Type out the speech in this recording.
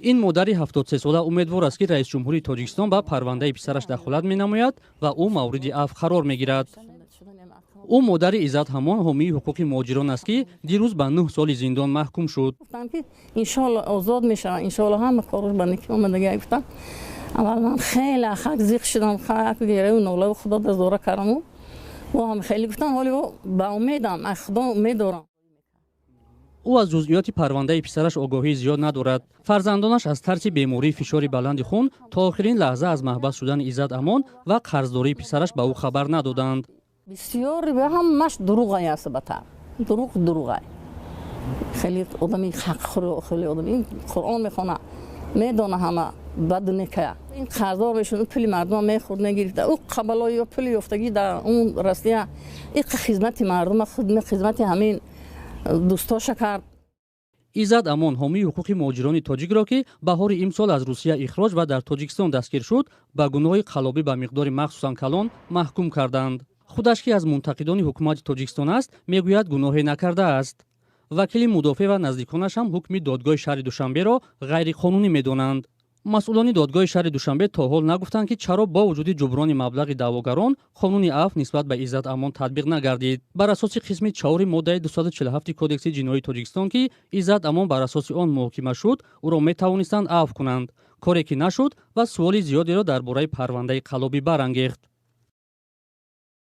Ин модари 73-сола умедвор аст, ки раисҷумҳури Тоҷикистон ба парвандаи писараш дахолат менамояд ва ӯ мавриди афв қарор мегирад. Ӯ модари Иззат Амон, ҳомии ҳуқуқи муҳоҷирон аст, ки дирӯз ба 9 соли зиндон маҳкум шуд. Гуфтам, ки иншоалло озод мешавад, иншоалло ҳама кораш ба некӣ омадага. Гуфтам, аввал ман хеле хак зиқ шудам, хак гираю нолаву Худо дазора кардаму бо ҳам хеле гуфтам, ҳоли ба умедам, аз Худо умед дорам. Ӯ аз ҷузъиёти парвандаи писараш огоҳии зиёд надорад. Фарзандонаш аз тарси бемории фишори баланди хун то охирин лаҳза аз маҳбас шудани Иззат Амон ва қарздории писараш ба ӯ хабар надоданд. Бисёр ҳамаш дурӯғай аст, бата дурӯғ, дурӯғай. Хеле одами ҳақхӯр, хеле одами Қуръон мехона, медона ҳама баду некая. Ин қарздор мешуд, пули мардума мехӯрд, мегирифта. Ӯ қабалои пули ёфтагӣ дар он Россия иқа хизмати мардума, хизмати ҳамин дӯстоша кард. Иззат Амон, ҳомии ҳуқуқи муҳоҷирони тоҷикро, ки баҳори имсол аз Русия ихроҷ ва дар Тоҷикистон дастгир шуд, ба гуноҳи қаллобӣ ба миқдори махсусан калон маҳкум карданд. Худаш, ки аз мунтақидони ҳукумати Тоҷикистон аст, мегӯяд, гуноҳе накардааст. Вакили мудофеъ ва наздиконаш ҳам ҳукми додгоҳи шаҳри Душанберо ғайриқонунӣ медонанд. Масъулони додгоҳи шаҳри Душанбе то ҳол нагуфтанд, ки чаро бо вуҷуди ҷуброни маблағи даъвогарон қонуни афв нисбат ба Иззат Амон татбиқ нагардид. Бар асоси қисми чаҳори моддаи 247 Кодекси ҷиноии Тоҷикистон, ки Иззат Амон бар асоси он муҳокима шуд, ӯро метавонистанд афв кунанд, коре ки нашуд ва суоли зиёдеро дар бораи парвандаи қаллобӣ барангехт.